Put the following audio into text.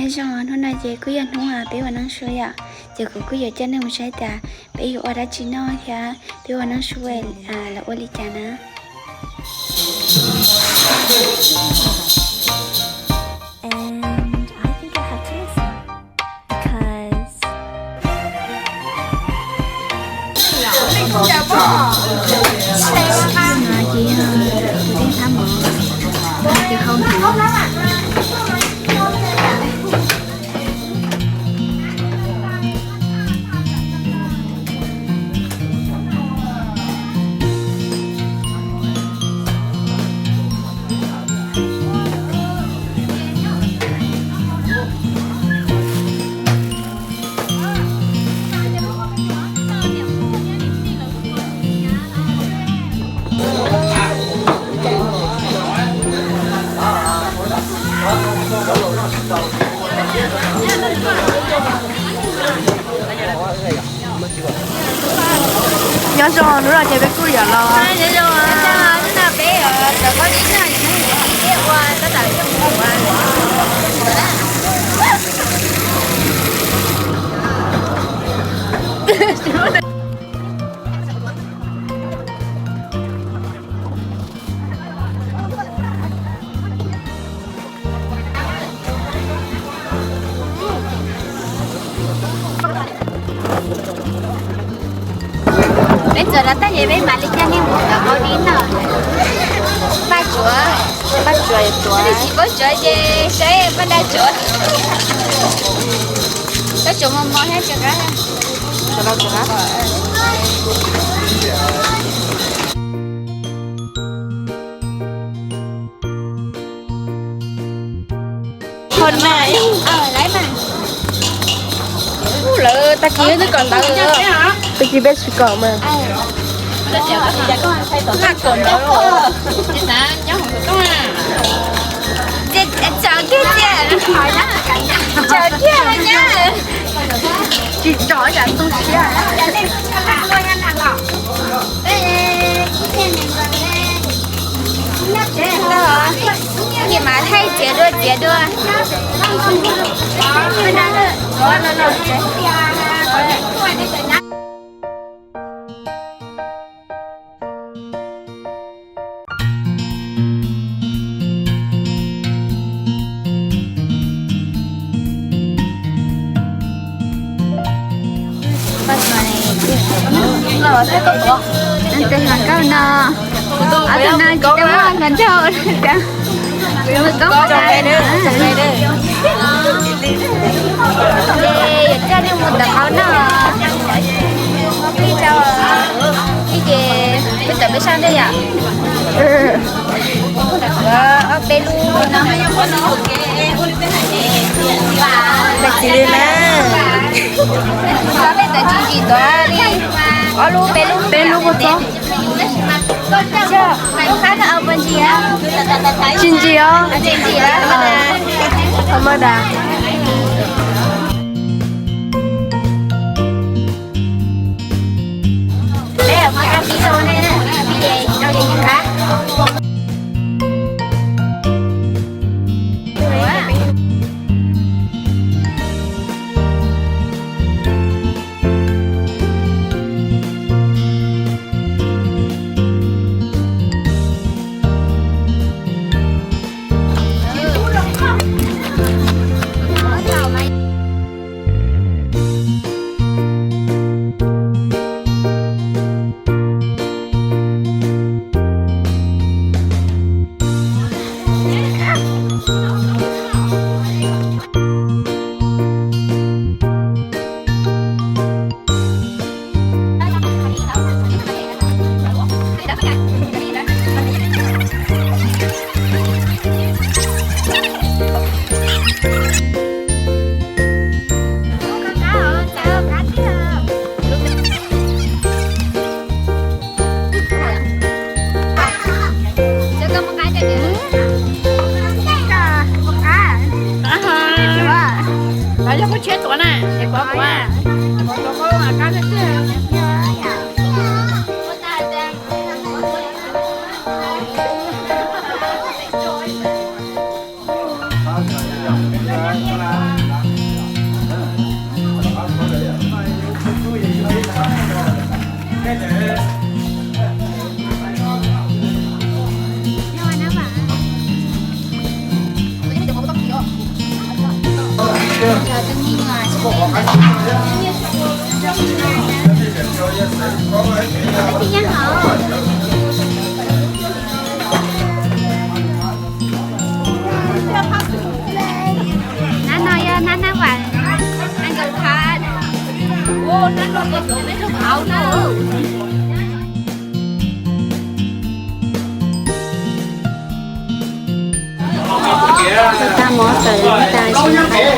Nyob zoo, hnub no ces kuj yog hnub peb ua neeb sua yom, ces kuv kuj yuav coj nej mus saib tias peb yuav ua dab tsi noj thiab peb ua neeb sua los ua li cas na. And I think I have to listen because Nyob zoo, hnub no ces peb kuj yuav los, hnub no peb yuav cov khaub dib no, peb ua tab tom ua. Peb txog rau tag ces peb mam li coj nej mus cov khaub dib no. Paj tsuav, paj tsuav, tsis paub tsuav ces saib paj dab tsuav. Paj tsuav mos mos thiab tsuav qab. Hov na, lawv tag kis twb kom ntawv, tag kis peb tsis kom mas. Tsom kiag cia, tsom kiag nyab. Tsis tsom ib tsam tu siab. Ces mas thaij txiav dua txiav dua. Tus hluas nkauj no, ob tug no tsis tau muaj hluas nraug tias, mus koob tas. Ces yuav coj nej mus tom qab no, ib rau ib ces peb tawm peb sab ntsej yom. Ob peb lub no. Peb tawm tsis ntsim ntuav li. Ob lub peb lub, peb lub ua txob. Tsis ntsim os. Tsis ntsim os. Thov maj das. Yog koj tshiab tuav na, es pov kuv, pov tuav koj qab tiag. Cov tus me nyuam xwb. Ib txhia nyob hauv. Nab no yog nab nab vam, nab nkawd khab. Nab no yog nab nab hauv no. Tag mov tawm tas sib nqaij.